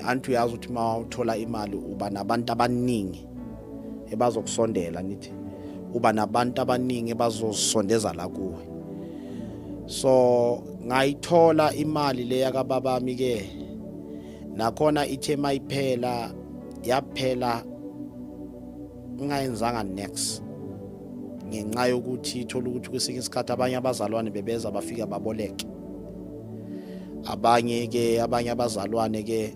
Anti uyazi ukuthi uma uthola imali uba nabantu abaningi ebazokusondela, nithi uba nabantu abaningi ebazosondeza la kuwe. So ngayithola imali leya kababami ke, nakhona ithe mayiphela yaphela ngingayenzanga next, ngenxa yokuthi ithola ukuthi kwesinye isikhathi abanye abazalwane bebeza bafika baboleke, abanye ke abanye abazalwane ke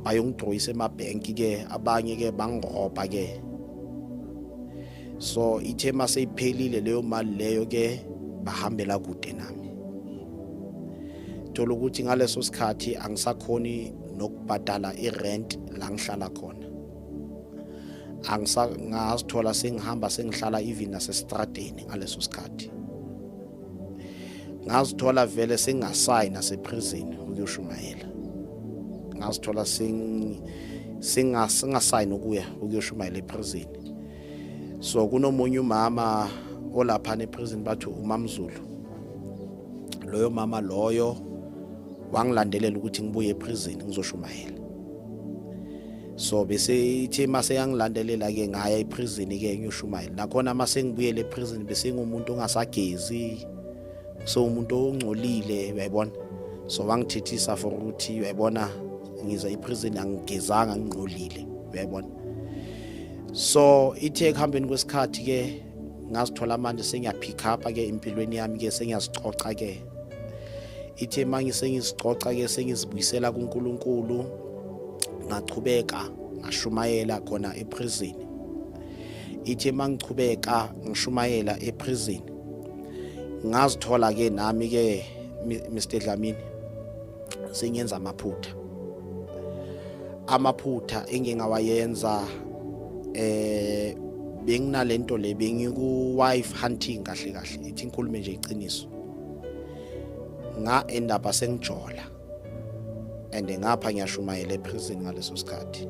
bayongidroyisa emabhenki ke, abanye ke bangirobha ke. So ithe maseyiphelile leyo mali leyo ke, bahambela kude nami. Thola ukuthi ngaleso sikhathi angisakhoni nokubhadala irent la ngihlala khona, ngazithola sengihamba sengihlala even nasestradeni. Ngaleso sikhathi ngazithola vele sengasayi naseprison ukuyoshumayela, ngazithola singasayini ukuya ukuyoshumayela eprison. So kunomunye umama olapha neprison, bathi uMamzulu. Loyo mama loyo wangilandelela ukuthi ngibuye eprison ngizoshumayela. So bese ithe mase yangilandelela ke, ngaya eprison ke ngiyoshumayela. Nakhona mase ngibuyele eprison bese ngumuntu ongasagezi, so umuntu ongcolile, uyayibona. So wangithethisa for ukuthi, uyayibona, ngiza eprison angigezanga, ngingcolile, uyayibona. So ithe ekuhambeni kwesikhathi ke ngazithola manje sengiyapick up ke empilweni yami ke, sengiyazicoca ke. Ithe manje sengizicoca ke, sengizibuyisela kuNkulunkulu, ngachubeka ngashumayela khona eprison. Ithe mangichubeka ngishumayela eprison, ngazithola ke nami ke, Mr Dlamini, sengiyenza amaphutha, amaphutha engingawayenza. Benginalento le, bengiku wife hunting kahle kahle, ithi ngikhulume nje iqiniso. Nga end up sengijola and ngapha ngiyashumayela eprison ngaleso sikhathi.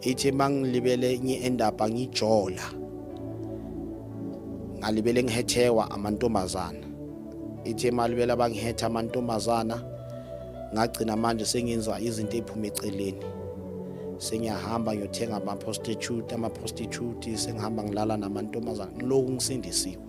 Ithi mangilibele ngi end up ngijola, ngalibele ngihethewa amantombazana. Ithe malibela bangihetha amantombazana, ngagcina manje sengenza izinto eziphuma eceleni, sengiyahamba ngiyothenga ama-prostitute, ama-prostitute, sengihamba ngilala namantombazana, ngiloku ngisindisiwe.